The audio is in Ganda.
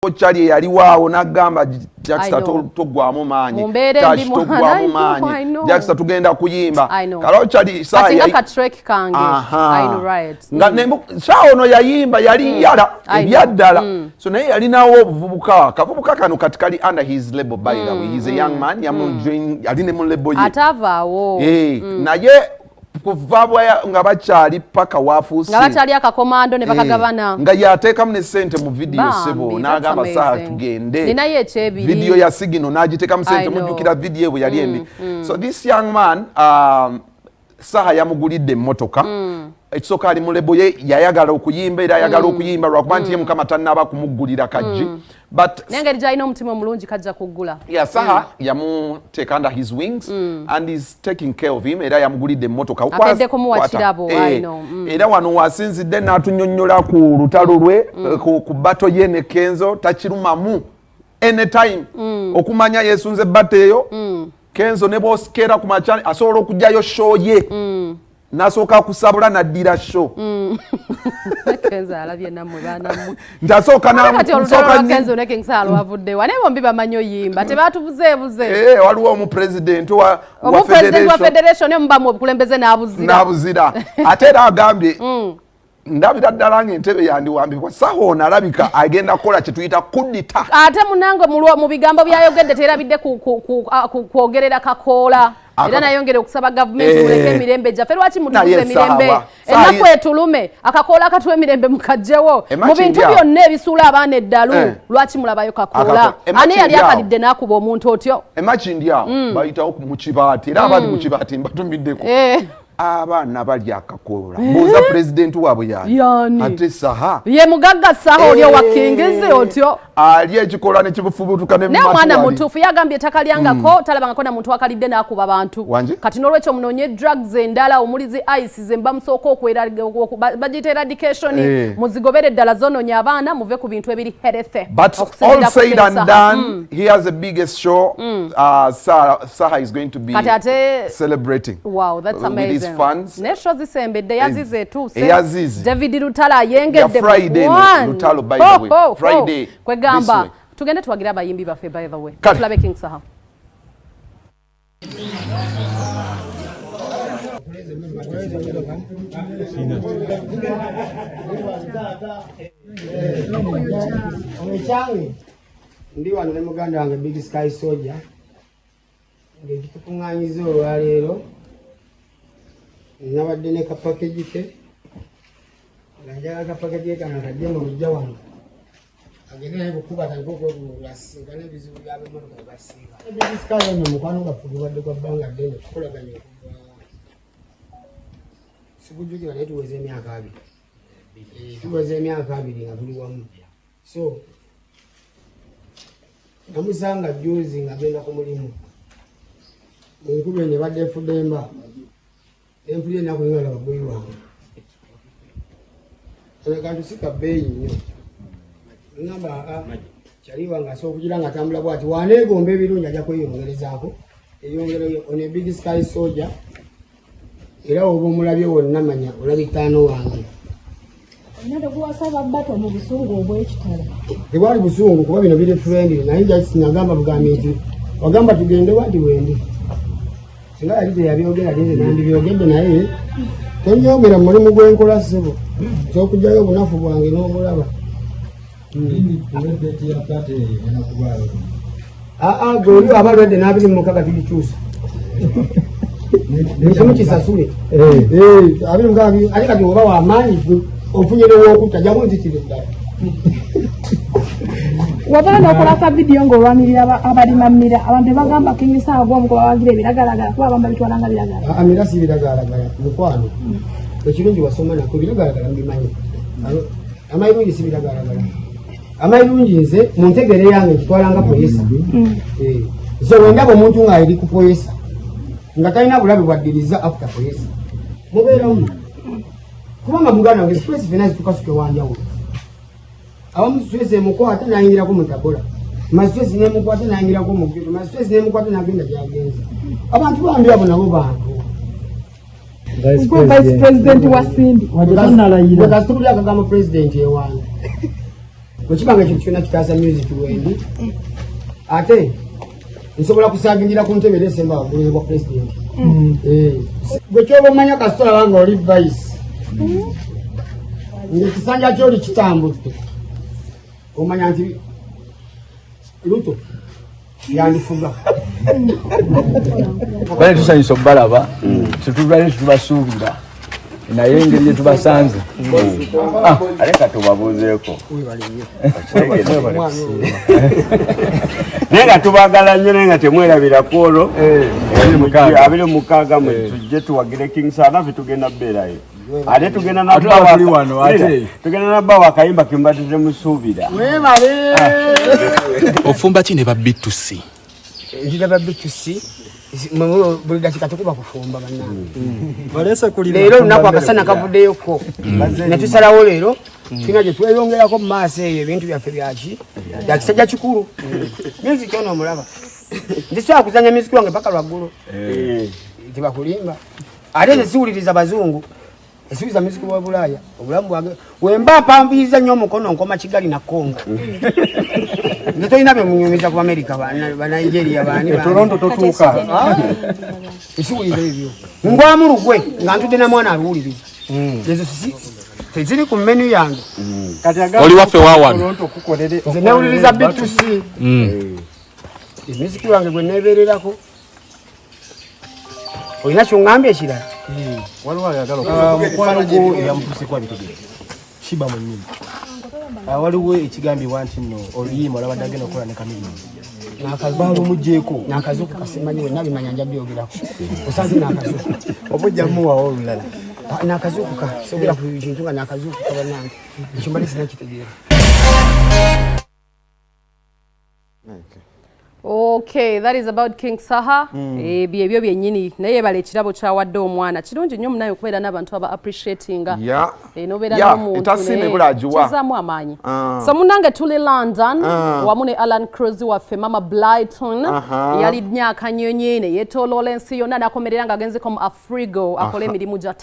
Kyali eyaliwaawo n'agamba, "Jackster, toggwamu maanyi, toggwamu maanyi, Jackster, tugenda kuyimba." Kalo kyali saawa ono yayimba yali yala ebyaddala. So naye yalinawo obuvubuka, kavubuka kano kati kali under his label. By the way, he's a young man, ali ne mu label ye. Atavaawo. Naye kuva nga bakyali paka wafuuse. Nga bakyali akakomando ne bakagabana. Nga yateekamu ne sente mu vidiyo, sebo, n'agamba, "Saa tugende." Ninayo ekyebiri. Vidiyo ya Sigino n'agiteekamu sente. Mujjukira vidiyo bwe yali embi. So this young man, Saha yamugulidde emmotoka. Ekisooka, ali mu label ye, yayagala okuyimba era ayagala okuyimba, lwakuba nti ye Mukama tannaba kumuggulira kajji, but nengeri gyalina omutima omulungi, kajja kuggula. Yeah, Saha yamuteeka under his wings and is taking care of him, era yamugulidde emmotoka. Akedde kumuwa kirabo. Era wano wasinzidde n'atunyonnyola ku lutalo lwe, ku battle ye ne Kenzo. Takirumamu anytime okumanya yesunze battle eyo. Kenzo ne bwosikeera ku maca, asobola okugjayo show ye, nasooka kusabula naddira show. Kenzo alabye nammwe, baanammwe. Nti asooka. Kati olutalo lwa Kenzo ne King Saha lwavuddewa, naye bombi bamanyi oyimba, tebatubuzeebuze. Waliwo omupresident wa omupresident wa federation omubamu obukulembeze n'abuzira. N'abuzira. Ate era agambye, ndabira ddala nga entebe yandiwambibwa. Saha ono alabika agenda kukola kyetuyita kudita. Ate munange mu bigambo byayogedde terabidde kwogerera kakoola, era nayongera okusaba gavumenti, "Muleke emirembe gyaffe. Lwaki mutubuza emirembe? Ennaku etulume, akakoola akatuwa emirembe mukajjewo. Mu bintu byonna ebisuula abaana eddalu, lwaki mulabayo kakoola? Ani yali akalidde n'akuba omuntu otyo?" Emakindi awo bayitawo mu Kibaati, era abali mu Kibaati mbatumiddeko. Abaana bali akakoola, mbuuza pulezidenti waabwe yani? Yani? Ate Saha. Ye mugagga Saha oli owa Kingizi otyo. Ali ekikola nekibufubutuka ne Naye omwana mumatu. Mutuufu, yagambye ettaka lyangako, talabangako na muntu akalidde n'akuba bantu. Wangi? Kati n'olwekyo munoonye drugs endala omuli zi ice ze mba musooka bagiyita eradication. Muzigobere ddala, zonoonya abaana, muve ku bintu ebiri healthy. But all said and done, he has the biggest show. Saha is going to be Kati ate celebrating Wow, that's with his amazing. fans. Ne show zisembedde, yazize etuuse. Eyazize. David Lutalo ayengedde. Ya Friday no, One. Lutalo, by the Ho, way. ho, ho. Friday, this Kwegamba way. tugende tuwagire abayimbi baffe, by the way. Kale. Tulabe King Saha. Omukyange ndi wano ne muganda wange Big Sky Soldier, ng'ekitukuŋŋaanyiza olwaleero, nabadde ne ka package ke nga njagala ka package ke kano kajje mu lujja wano, agende naye kukuba atandike okwegulula, asisinkane ebizibu by'ab'emmotoka bye basiiba. Big Sky ono mukwano gwaffe gubadde gwa bbanga ddene, tukolaganye okuva sikujjukira, naye tuweza emyaka 20. Tuweza emyaka 20 nga tuli wamu. So namusanga juzi nga genda ku mulimu mu nkuba eno ebadde efudde emba, nempulira ennaku nga laba boyi wange ono, kantu si kabbeeyi nnyo. Ngamba, "Aa, kyali wange asobola okugira nga atambula bwati, waneegomba ebirungi, ajja kweyongerezaako eyongereyo." Ono Big Sky Soldier, era oba omulabye wonna, manya olaba ttaano wange. Olina tekuwasaba battle mu busungu obw'ekitalo. Tebwali busungu, kuba bino biri friendly, naye just nagamba bugambi nti wagamba tugende wandi wendi, singa yali teyabyogera, ninze nandibyogedde, naye tonjogera mu mulimu gwenkola, ssebo, kyokugjayo obunafu bwange n'obulaba. Date ya party egenda kubaayo? Aa, gwe oli aba lwedde n'26 tugikyusa, buli kimu kisasule. 26, ate kati oba wamaanyi gwe ofunye newokutta, jangu nzitire ddala. Wabala n'okola ka vidiyo ng'olwanirira abalima mmira, abantu ne bagamba King Saha gwomu kubawagira ebiragalagala, kuba abamu babitwala nga biragala. Amira si biragalalagala, mukwano. Ekirungi wasoma nako, ebiragalagala mbimanyi. Amayirungi si biragalalagala. Amayirungi nze mu ntegere yange nkitwala nga poyesa. So wendaba omuntu ng'ali ku poyesa nga talina bulabe bwaddiriza after poyesa, mubeeramu, kubanga muganda wange stress fena zitukasuke wanjawulo. Abamu stress emukwata nayingirako mutakola ma stress, nemukwata nayingirako mu ghetto, ma stress nemukwata nagenda gyagenza. Abantu bambi abo nabo bantu. Gwe vice president wa Simbi. Kasitubuli akagamba president ewange. Bwe kiba nga ekintu kyonna kitaasa music wendi, ate nsobola kusavingira ku ntebe era esemba waggulu ebwa pulezidenti. Gwe kyoba omanya, kasita olaba nga oli vice, ng'ekisanja kyoli kitambudde, omanya nti Luto yandifuga. Bale tusanyusa obubalaba, tetubale tetubasuubira, naye engeri gye tubasanze. Ate katubabuuzeeko, naye nga tubagala nnyo, naye nga temwerabira ku olwo 26 tujje tuwagire King Saha. Naffe tugenda kubeerayo, ate tugenda Ate tuli wano, ate. Tugenda nabbawo akayimba kembadde temusuubira. Webale. Ofumba ki ne ba B2C? Nzira ba B2C, buli dakika tekuba kufumba bannange. Leero Leero olunaku akasana kavuddeyoko, netusalawo leero tulina gye tweyongerako mu maaso. Eyo ebintu byaffe byaki bya kisajja kikulu. Music ono omulaba, nzisobola kuzanya music wange paka lwaggulo, tebakulimba. Ate nze siwuliriza bazungu, esiwuliza music wa Bulaaya. Obulamu bwange wemba mpambiriza nnyo omukono, nkoma Kigali na Congo. Nze tolina byemunyumiza ku Amerika, Banigeria, bani. Toronto totuuka. Esiwuliriza ebyo, ngwamu lugwe nga ntudde na mwana aluwuliriza. Ezo teziri ku menu yange. Oli waffe wa wano. Nze newuliriza B2C, emiziki wange gwe nebeererako. Olina kyoŋŋambye ekirala? Waliwo ayagala mukwano gwo eyamutuuseko abitegere, Shiba mwennyini. Waliwo ekigambibwa nti nno oluyimba olwabadde agenda okukola ne Chameleone balumugyeko. Nakazuuku kasimanyi, wenna bimanya nja byogerako osanze nakazuuku. Oba muwawo olulala. Nakazuukuka, sogera ku kintu nga nakazuukuka. Bannange, ekyo mbadde sinakitegeera. Okay, that is about King Saha. Ebyo ebyo byennyini, naye yebala ekirabo kyawadde omwana. Kirungi nnyo munaye okubeera n'abantu aba appreciatinga. Nobeera n'omuntu Etasiima naye ebula agiwa. kizaamu amaanyi. So munange tuli London wamu ne Alan Cruz waffe, Mama Blyton. Yalinnya akanyonyi ne yeetooloola ensi yonna n'akomerera ng'agenzeko mu Afrigo akole emirimu gya